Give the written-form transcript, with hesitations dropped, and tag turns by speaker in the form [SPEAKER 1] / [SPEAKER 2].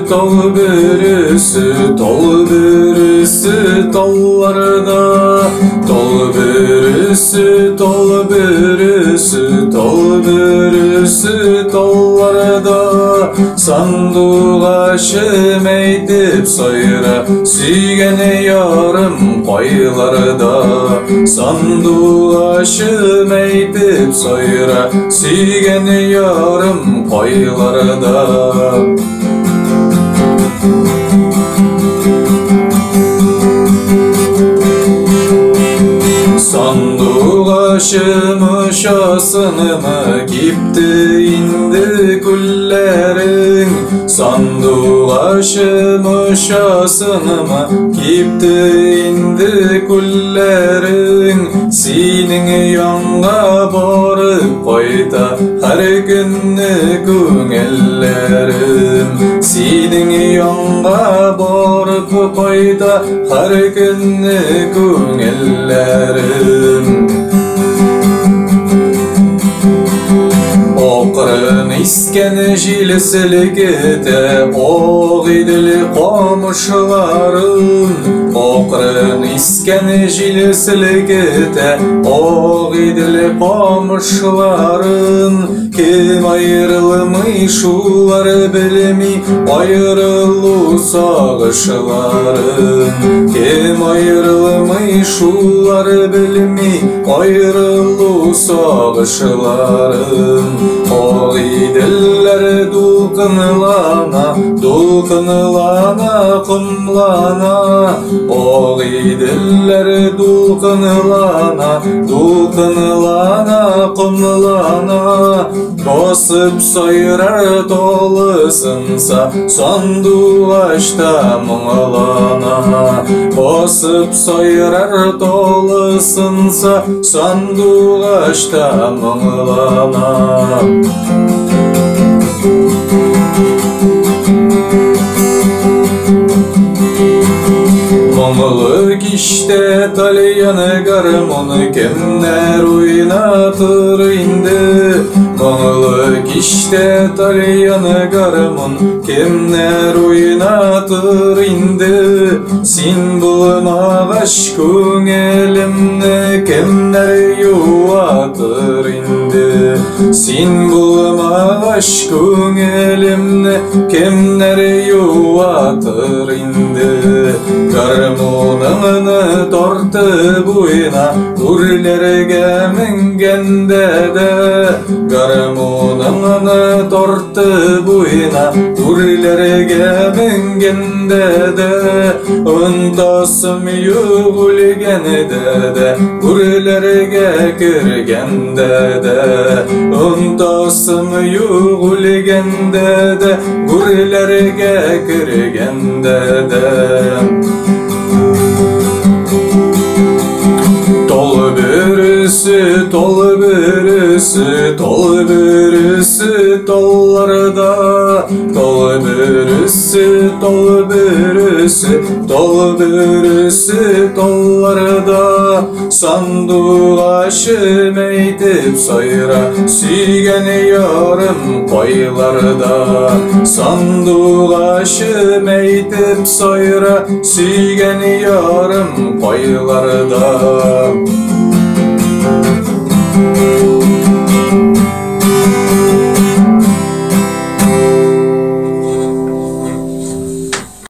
[SPEAKER 1] Tol börüsü, tol börüsü tollarda. Tol börüsü, tol börüsü, tol börüsü tollarda. Sandugaşım eytip sayra, süygeni yarım kaylarda. Sandugaşım eytip sayra, süygeni yarım kaylarda. Sandugaşım uşasınımı gipti indi kullerin. Sandugaşım uşasınımı gipti indi kullerin. Senin yanına barıp kayta her günü köngüllerim. Senin yanına barıp kayta her günü köngüllerim. Акрын искән җил селкетә Агыйдел камышларын. Акрын искән җил селкетә Агыйдел камышларын. Кем аерылмый шулар белми аерылу сагышларын. Кем аерылмый шулар белми аерылу сагышларын. Агыйделләр дулкынлана, дулкынлана, комлана. Агыйделләр дулкынлана, дулкынлана, комлана. Басып сайрар толысынса, сандугачта моңлана. Басып сайрар толысынса, сандугачта моңлана. Моңлы кичтә тальян гармун кемнәр уйнатыр инде. Моңлы кичтә тальян гармун кемнәр уйнатыр инде. Син булмагач күңелемне кемнәр юатыр инде. Син булмагач күңелемне кемнәр юатыр инде. Гармуныңны тартып уйна, үрләргә менгәндә дә. Гармуныңны тартып уйна, үрләргә менгәндә дә. Онтасым юк үлгәндә дә, үрләргә кергәндә дә. Онтасым юк үлгәндә дә, үрләргә кергәндә дә. Тол бөресе, тол бөресе, тол бөресе толларда. Тол бөресе, тол бөресе, тол бөресе толларда. Сандугачым әйтеп сайра, сөйгән ярым кайларда. Сандугачым әйтеп сайра, сөйгән ярым кайларда.